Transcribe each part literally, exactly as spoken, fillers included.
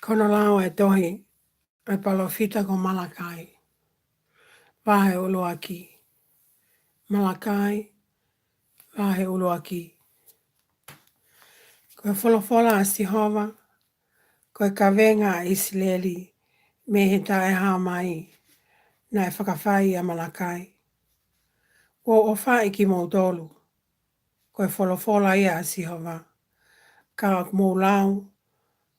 Ko hono lau ʻa e tohi ʻa e palōfita ko Malakai. Vahe ʻuluaki. Malakai, vahe ʻuluaki. Ko e folofola ʻa Sihova, ko e kavenga ʻa ʻIsileli mei he taʻehāmai, naʻe fakafai ʻa Malakai. Kuo u ʻofaʻi kimoutolu, ko e folofola ia ʻa Sihova. Ka ʻoku mou lau,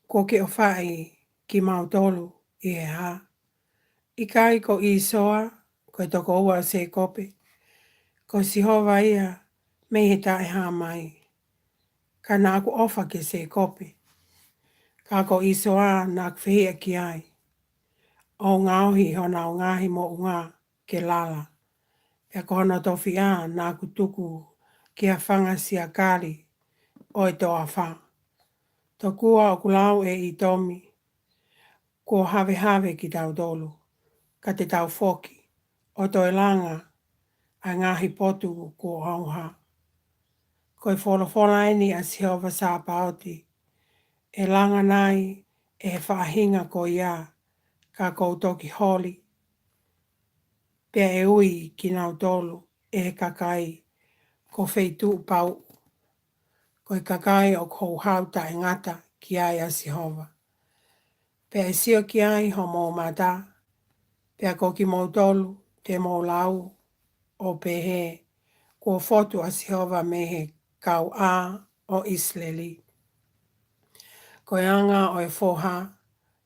kuo ke ʻofaʻi kimautolu ʻi he hā? ʻIkai ko ʻĪsoa, ko e tokoua ʻo Sēkope? Ko Sihova ia mei he taʻehāmai. Ka naʻa ku ʻofa kia Sēkope, ka ko ʻĪsoa naʻa ku fehiʻa ki ai. ʻO ngaohi honau ngaahi moʻunga ke lala. Pea ko hono tofiʻa naʻa ku tuku ki ha fanga siakali ʻo e toafa. Tokua ʻoku lau ʻe ʻItomi, kuo havehave kitautolu, ka te tau foki ʻo toe langa ʻa e ngaahi potu kuo ʻauha. Ko e folofola eni ʻa Sihova Sāpaoti, ʻe langa nai ʻe he faʻahinga ko ia, ka ʻoku ou toki holi, pea ʻe ui kinautolu ʻe he kakai ko Feituʻu Pauʻu, ko e kakai ʻoku houhau taʻengata ki ai ʻa Sihova. Pea ʻe sio ki ai homou mata, pea ko kimoutolu te mou lau ʻo pehē, kuo fotu ʻa Sihova mei he kauʻā ʻo ʻIsileli. Ko e anga ʻo e foha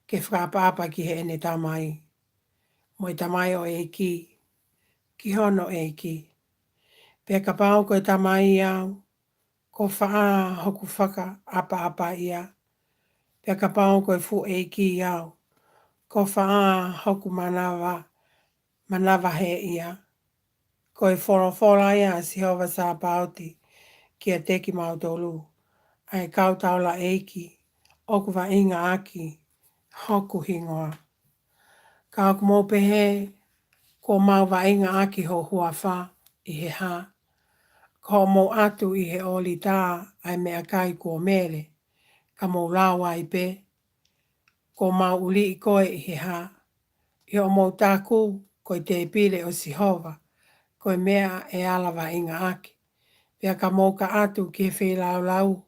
ke fakaʻapaʻapa ki heʻene tamai, mo e tamaioʻeiki ki hono ʻeiki. Pea kapau ko e tamai au, ko fē hoku fakaʻapaʻapa ia? Pea kapau ko e fuʻu ʻeiki au, ko fē hoku manava, manavahē ia? Ko e folofola ia ʻa Sihova Sāpaoti kiate kimautolu, ʻa e kau taulaʻeiki ʻoku vaʻinga ʻaki hoku hingoa. Ka ʻoku mou pehē, kuo mau vaʻinga ʻaki ho huafa ʻi he hā? Ko hoʻomou ʻatu ʻi he ʻōlita ʻa e meʻakai kuo mele, ka mou lau ai pē, kuo mau ʻuliʻi koe ʻi he hā? ʻI hoʻomou taku, ko e tēpile ʻo Sihova ko e meʻa ʻe ala vaʻinga ʻaki, pea ka mou ka ʻatu ki he feilaulau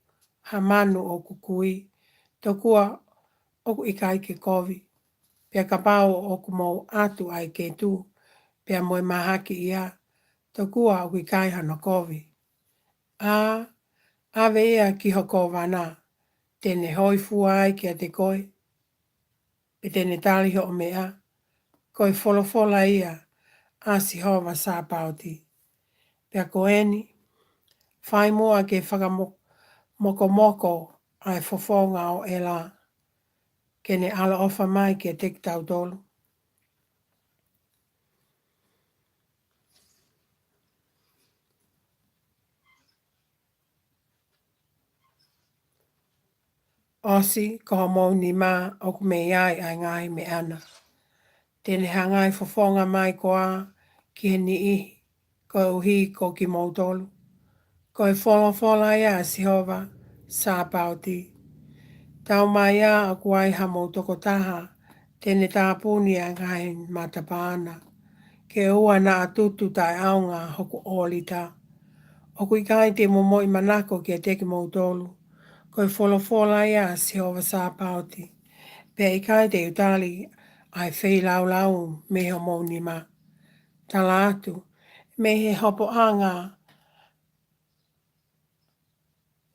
ha manu ʻoku kui, tokua ʻoku ʻikai ke kovi. Pea kapau ʻoku mou ʻatu ʻa e ketu, pea mo e mahaki ia, tokua ʻoku ʻikai hano kovi. ʻĀ, ʻave ia ki ho kōvana, te ne hōifua ai kiate koe, pea te ne tali hoʻo meʻa. Ko e folofola ia ʻa Sihova Sāpaoti. Pea ko eni, fai muʻa ke fakamo-, mokomoko ʻa e fofonga ʻo ʻEla, ke ne ʻaloʻofa mai kiate kitautolu. ʻOsi ko homou nima ʻoku mei ai ʻa e ngaahi meʻa na, te ne hangai fofonga mai koā ki he niʻihi, koeʻuhi ko kimoutolu? Ko e folofola ia ʻa Sihova Sāpaoti. Taumaiā ʻoku ai hamou tokotaha te ne tāpuni ʻa e ngaahi matapā na, ke ʻoua naʻa tutu taʻeʻaonga hoku ʻōlita. ʻOku ʻikai te u momoʻi manako kiate kimoutolu, ko e folofola ia ʻa Sihova Sāpaoti. Pea ʻikai te u tali ʻa e feilaulau mei homou nima. Tala atu, mei he hopoʻanga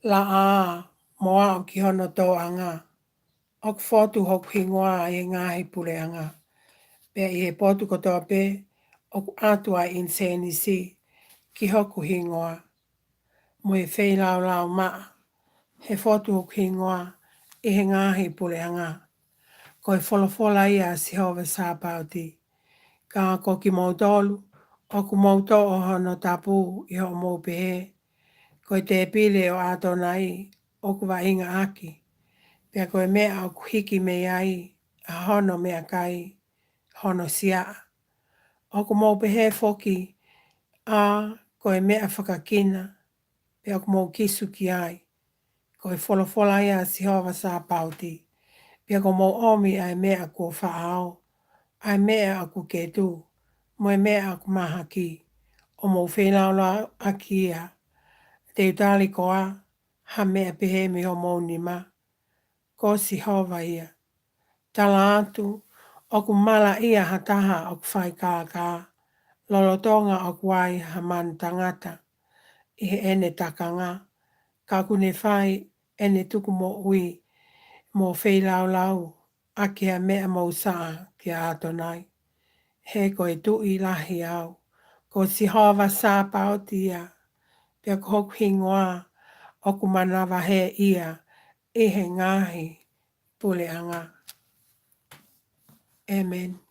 laʻā mo aʻu ki hono tōʻanga, ʻoku fotu hoku hingoa ʻi he ngaahi puleʻanga. Pea ʻi he potu kotoa pē ʻoku ʻatu ʻa e ʻinisēnisi ki hoku hingoa, mo e feilaulau maʻa, he fotu hoku hingoa ʻi he ngaahi puleʻanga. Ko e folofola ia ʻa Sihova Sāpaoti. Ka ko kimoutolu, ʻoku mou toʻo hono tapu ʻi hoʻomou pehē, ko e tēpile ʻo ʻAtonai ʻoku vaʻinga ʻaki, pea ko e meʻa ʻoku hiki mei ai ʻa hono meʻakai, hono siaʻa. ʻOku mou pehē foki, ʻā, ko e meʻa fakakina, pea ʻoku mou kisu ki ai. Ko e folofola ia ʻa Sihova Sāpaoti. Pea ko hoʻomou ʻomi ʻa e meʻa kuo faʻao, ʻa e meʻa ʻoku ketu, mo e meʻa ʻoku mahaki, ʻo mou feilaulau ʻaki ia. Te u tali koā ha meʻa pehē mei hoʻomou nima? Ko Sihova ia. Tala atu, ʻoku malaʻia ha taha ʻoku fai kākā, lolotonga ʻoku ai ha manu tangata ʻi heʻene takanga, ka ʻoku ne fai ʻene tukumoʻui mo feilaulau ʻaki ʻa e meʻa mou saʻa kia ʻAtonai. He ko e Tuʻi lahi au, ko Sihova Sāpaoti ia, pea ko hoku hingoa ʻoku manavahē ia ʻi he ngaahi puleʻanga. ʻĒmeni.